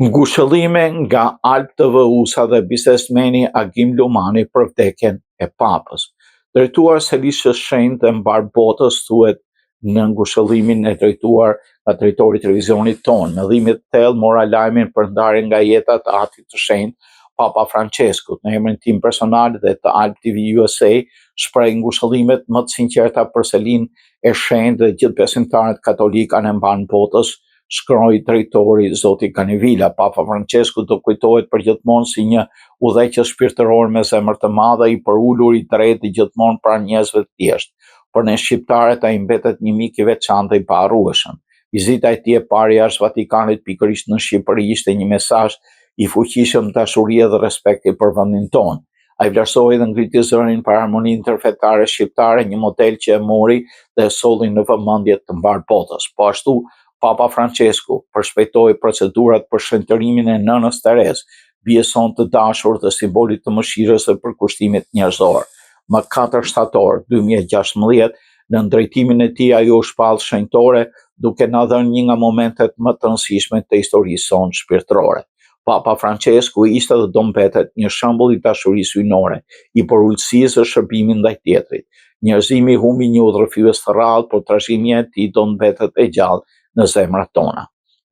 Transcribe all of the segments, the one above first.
Ngushëllime nga Alb TV USA dhe biznesmeni Agim Lumani për vdekjen e Papës. Drejtuar Selisë së Shenjtë dhe mbarë botës thuhet në ngushëllimin e drejtuar nga drejtori i televizionit tonë. Me dhimbje të thellë mora lajmin për ndarjen nga jeta të Atit të Shenjtë, Papa Françeskut. Në emrin tim personal dhe të Alb TV USA, shpreh ngushëllimet më të sinqerta për Selinë e Shenjtë dhe gjithë besimtarët katolikë anembanë botës, shkroi drejtori zoti Ganivila. Papa Françesku do kujtohet përgjithmonë si një udhëheqës shpirtëror me zemër të madhe, i përulur, i drejtë dhe gjithmonë pranë njerëzve të thjeshtë. Për ne shqiptarët ai mbetet një mik i veçantë dhe i paharrueshëm. Vizita e tij e parë jashtë Vatikanit pikërisht në Shqipëri ishte një mesazh i fuqishëm dashurie dhe respekti për vendin tonë. Ai vlerësoi dhe ngriti zërin për harmoninë ndërfetare shqiptare, një model që e mori dhe e solli në vëmendje të mbarë botës. Po ashtu, Papa Françesku përshpejtoi procedurat për shenjtërimin e Nënës Terezë, bijës sonë të dashur dhe simbolit të mëshirës dhe përkushtimit njerëzor. Më 4 shtator 2016, nën drejtimin e tij ajo u shpall shenjtore, duke na dhënë një nga momentet më të rëndësishme të historisë sonë shpirtërore. Papa Françesku ishte dhe do mbetet një shembull i dashurisë hyjnore, i përulësisë dhe shërbimit ndaj tjetrit. Njerëzimi humbi një udhërrëfyes të rrallë, por trashëgimia e tij do mbetet e gjallë në zemrat tona.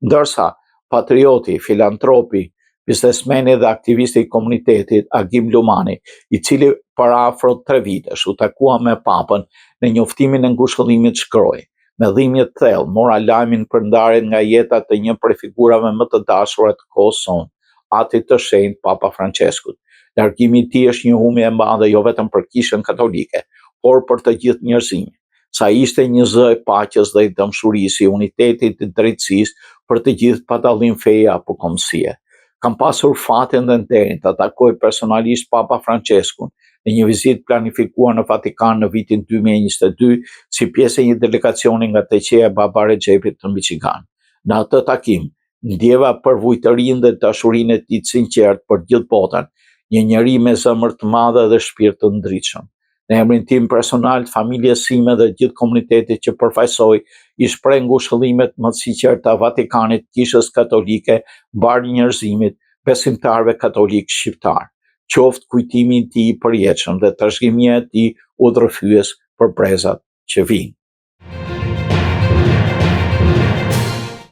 Ndërsa, patrioti, filantropi, biznesmeni dhe aktivisti i komunitetit, Agim Lumani, i cili para afro tre vitesh u takua me Papën në njoftimin e ngushëllimit shkroi: Me dhimbje të thellë, mora lajmin për ndarjen nga jeta të një prej figurave më të dashura të kohës sonë, Atit të Shenjtë Papa Françeskut. Largimi i tij është një humbje e madhe jo vetëm për Kishën Katolike, por për të gjithë njerëzimin. Se ai ishte një zë i paqes dhe i dhembshurisë, i unitetit dhe drejtësisë për të gjithë pa dallim feje apo kombësie. Kam pasur fatin dhe nderin ta takoj personalisht Papa Françeskun në një vizitë planifikuar në Vatikan në vitin 2022 si pjesë e një delegacioni nga Teqeja e Baba Rexhepit në Michigan. Në atë takim, ndjeva përvujtërinë dhe dashurinë e tij të sinqertë për gjithë botën, një njeri me zemër të madhe dhe shpirt të ndritshëm. Në emrin tim personal, të familjes sime dhe gjithë komunitetit që përfaqësoj, i shpreh ngushëllimet më të sinqerta Vatikanit, Kishës Katolike, mbarë njerëzimit, besimtarëve katolikë shqiptarë. Qoftë kujtimi i tij i përjetshëm dhe trashëgimia e tij udhërrëfyes për brezat që vijnë.